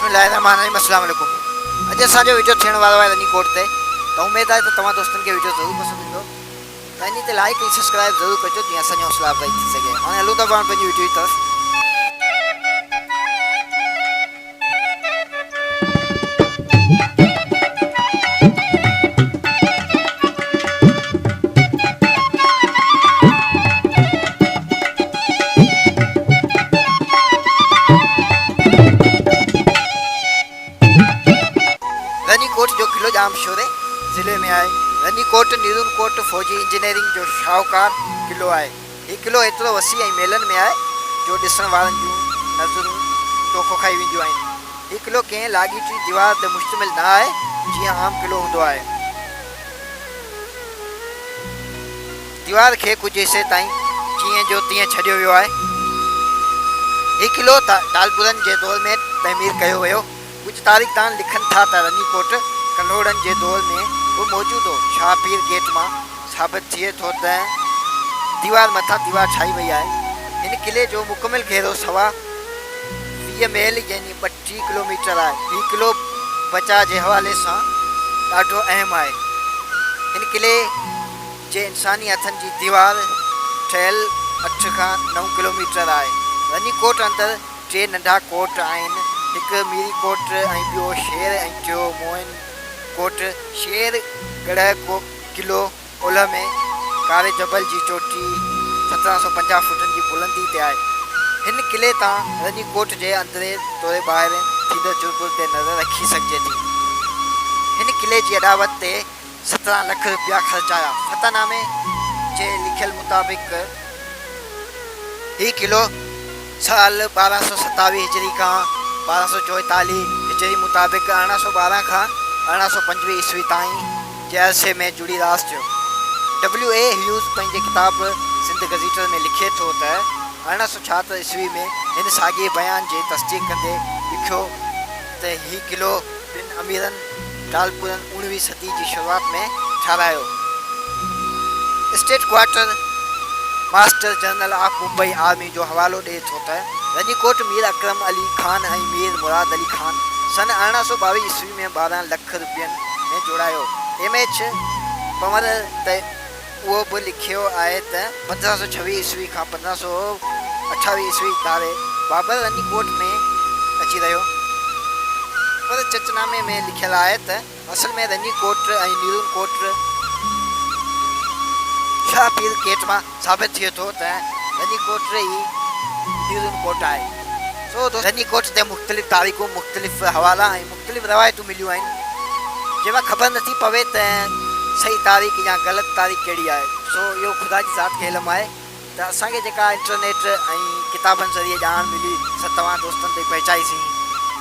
بسم الله الرحمٰن الرحيم السلام عليڪم اڄ اسان جو وڊيو ٿيڻ وارو آهي رني ڪوٽ تي ته اميد آهي ته توهان دوستن کي وڊيو ضرور پسند ايندو ته انهي تي لائڪ ۽ سبسڪرائب ضرور ڪجو جيئن اسان جي حوصلا افزائي ٿي سگهي هاڻي هلون ٿا پاڻ پنهنجي وڊيو جي طرف. رني ڪوٽ جو قلعو ڄام شوري ضلعي ۾ آهي. رني ڪوٽ، نيرون ڪوٽ، فوجي انجنيئرنگ جو شاهوڪار قلعو آهي. هي قلعو ايترو وسيع ۽ ميلن ۾ آهي جو ڏسڻ وارن جون نظرون دوکو کائي وينديون آهن. هي قلعو ڪنهن لاڳيتي ديوار تي مشتمل نه آهي، جيئن عام قلعو هوندو آهي. ديوار کي ڪجهه حصي تائين جيئن جو تيئن ڇڏيو ويو آهي. هي قلعو ٽالپرن جي دور ۾ تعمير ڪيو ويو. ڪجهه تاريخدان لکن ٿا ته رني ڪوٽ ڪلهوڙن جي دور ۾ به موجود هو. شاهه پير گيٽ مان ثابت ٿئي ٿو ته ديوار مٿان ديوار ٺاهي وئي آهي. هن قلعي جو مڪمل گهيرو سوا 20 ميل يعني 32 ڪلوميٽر آهي. هي قلعو بچاء جي حوالي سان ڏاڍو اهم آهي. هن قلعي جي انساني هٿن جي ديوار ٺهيل اٺ کان نو ڪلوميٽر آهي. رني ڪوٽ اندر ٽي ننڍا ڪوٽ آهن، هڪ ميري ڪوٽ ۽ ٻيو شير ۽ ٽيو موئن ڪوٽ. شير ڳڙهه قلعو اولهه ۾ ڪاري جبل جي چوٽي 1750 فوٽن جي بلندي تي آهي. هن قلعي تان رني ڪوٽ جي اندرين توڙي ٻاهرين ٿيندڙ چرپر تي نظر رکي سگهجي ٿي. هن قلعي جي اڏاوت تي 17 لک رپيا خرچ آيا. فتح نامي جي لکيل مطابق هي قلعو سال 1227 هجري کان 1244 هجري مطابق 1812 کان 1825 عيسوي تائين جي عرصي ۾ جڙي راس ٿيو. ڊبليو اي هيوز پنهنجي ڪتاب سنڌ گزيٽر ۾ لکي ٿو ته 1876 عيسوي ۾ هن ساڳئي بيان جي تصديق ڪندي لکيو ته هي قلعو ٻن اميرن ٽالپرن اوڻويهين صدي جي شروعات ۾ ٺهرايو. State quarter master general of Mumbai army جو حوالو ڏئي ٿو ته رني ڪوٽ مير اڪرم علي خان ۽ مير مراد علي خان سن 1822 عيسوي ۾ 12 لک روپين ۾ جوڙايو. ايم ايڇ پنور ته اهو به لکيو آهي ته 1526 عيسوي کان 1528 عيسوي ڌاري بابر رني ڪوٽ ۾ اچي رهيو. پر چچ نامي ۾ لکيل آهي ته اصل ۾ رني ڪوٽ ۽ نيرون ڪوٽ شاهه پير گيٽ مان ثابت ٿئي ٿو ته رني ڪوٽ ئي نيرون ڪوٽ آهي. سو دوستو رني ڪوٽ تي مختلف تاريخون، مختلف حوالا ۽ مختلف روايتون مليون آهن، جنهن مان خبر نٿي پوي ته صحيح تاريخ يا غلط تاريخ ڪهڙي آهي. سو اهو خدا جي ذات کي علم آهي ته اسان کي جيڪا انٽرنيٽ ۽ ڪتابن ذريعي ڄاڻ ملي سا توهان دوستن تائين پهچائي سين.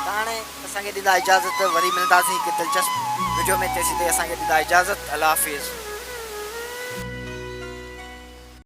ته هاڻي اسان کي ڏيندا اجازت، وري ملنداسين هڪ دلچسپ وڊيو ۾ تيسين تائين اسان کي ڏيندا اجازت. الله حافظ.